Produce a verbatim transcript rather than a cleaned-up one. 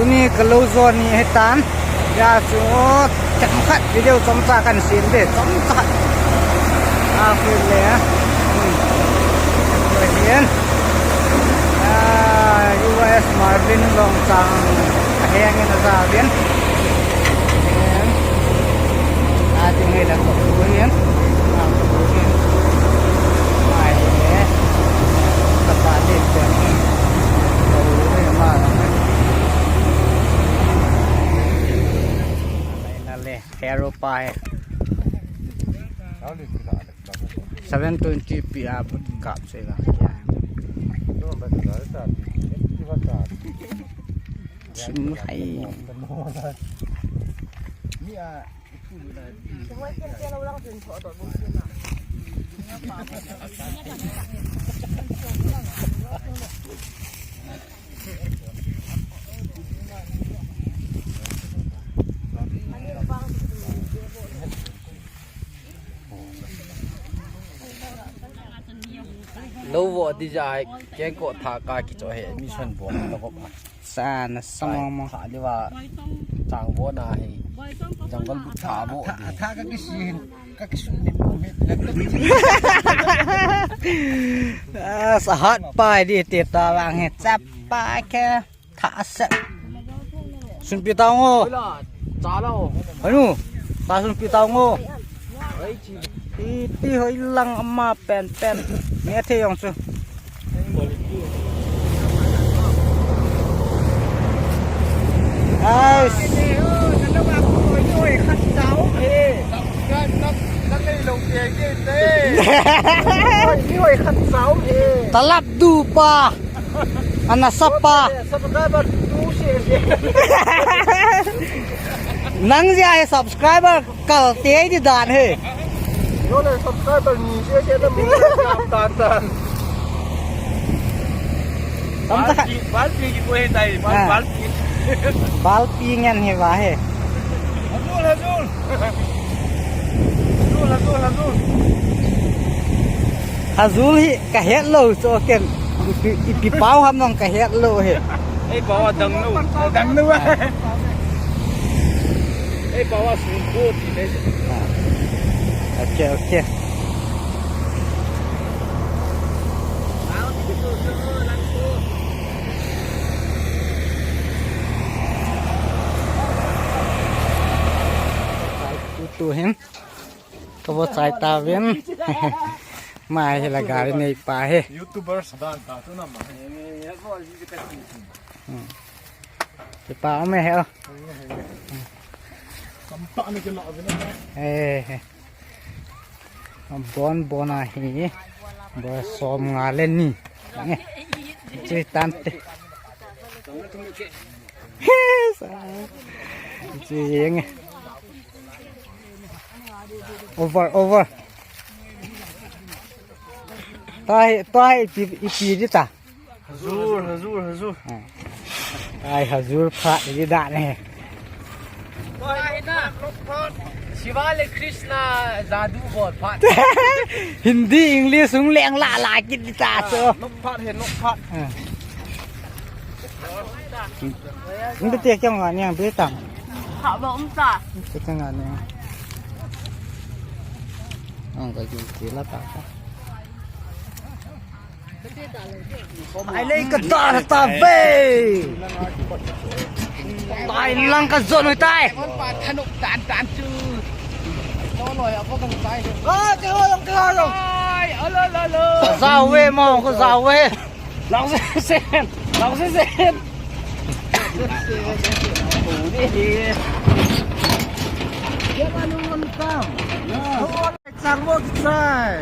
Tuni ka lou jo ni ahitan. Hijeh chun chomkhat video chomcha kahin sem ding, chomcha. A, khui le. Hmm. Khui le. A, U S Marvin Longchang. Aheng in aja uvin. A, ding hi la ko uvin. A, ko uvin. Mai le. Ka pa le ko. Ko uvin ma. Hero pa hai. Seven twenty P a but kap se la. Sim hai. Lou vo di jai, kengkoh tha ka kicho he, mission bol ka vop a. Sa na samong mo. Tha liva, chang vo na he, jungle book tha vo di. Tha ka kisi hin, ka kisun ni mo he. Ah, sa hot pa di ti ta vang he, chap pa ke. Tha a sep. Sunpi tao ngo. Oi la, cha la o. Oi nu. Ta sunpi tao ngo. Oi chi. Ti, ti hoi lang ama pen pen. Nge the yong chu. Ai. Talap du pa. Ana sapa. Nang jeh a hi subscriber kal tei di dan hi. Yo le subscriber ni jeh jeh na mu tan tan. Tam ta kha. Balpi, balpi ki ko he tai, bal, ah, balpi. Balpi ngen hi va he. Hazul, hazul. Hazul, hazul, hazul. Hazul hi ka het lou chu ken. Ipi, ipi pau ham nong ka het lou hi. Ei pau a dang lou. Dang lou. Ei pau a sun ko ti le. Ah. Okay, okay. Tu, tu hin. Ka vo chai ta vin. Mai hi la gari nei pa hi. YouTuber sadan ta tu na ma. Hmm. Ti pa me he. Sampa ni ke lo vin. Eh. Bon bon a hi. Bo som nga le ni. Chi tan te. Chi yeng. Over, over. Tai, tai, ipi, ipi di ta. Hazur, hazur, hazur. Ah. Ai, hazur phat di da ne. Shiva le Krishna jadu bol phat. Hindi, English hung leng la la kit di ta so. Nok phat he, nok phat. Ah. Hindi te kyang ani ang be tang. Kha ba um ta. Te kyang ani. Ang ka ju ti la ta. Ai lei ka ta ta ve. Tai lang ka zon hoi tai. Kon pa thanuk tan tan chu. Lo lo ya ko kan tai. Ah, ke ho long ke ho long. Ai, alo lo lo. Zau ve mo ko zau ve. Long se sen. Long se sen. Ke ma nu mon kam. Sang mo ki sai.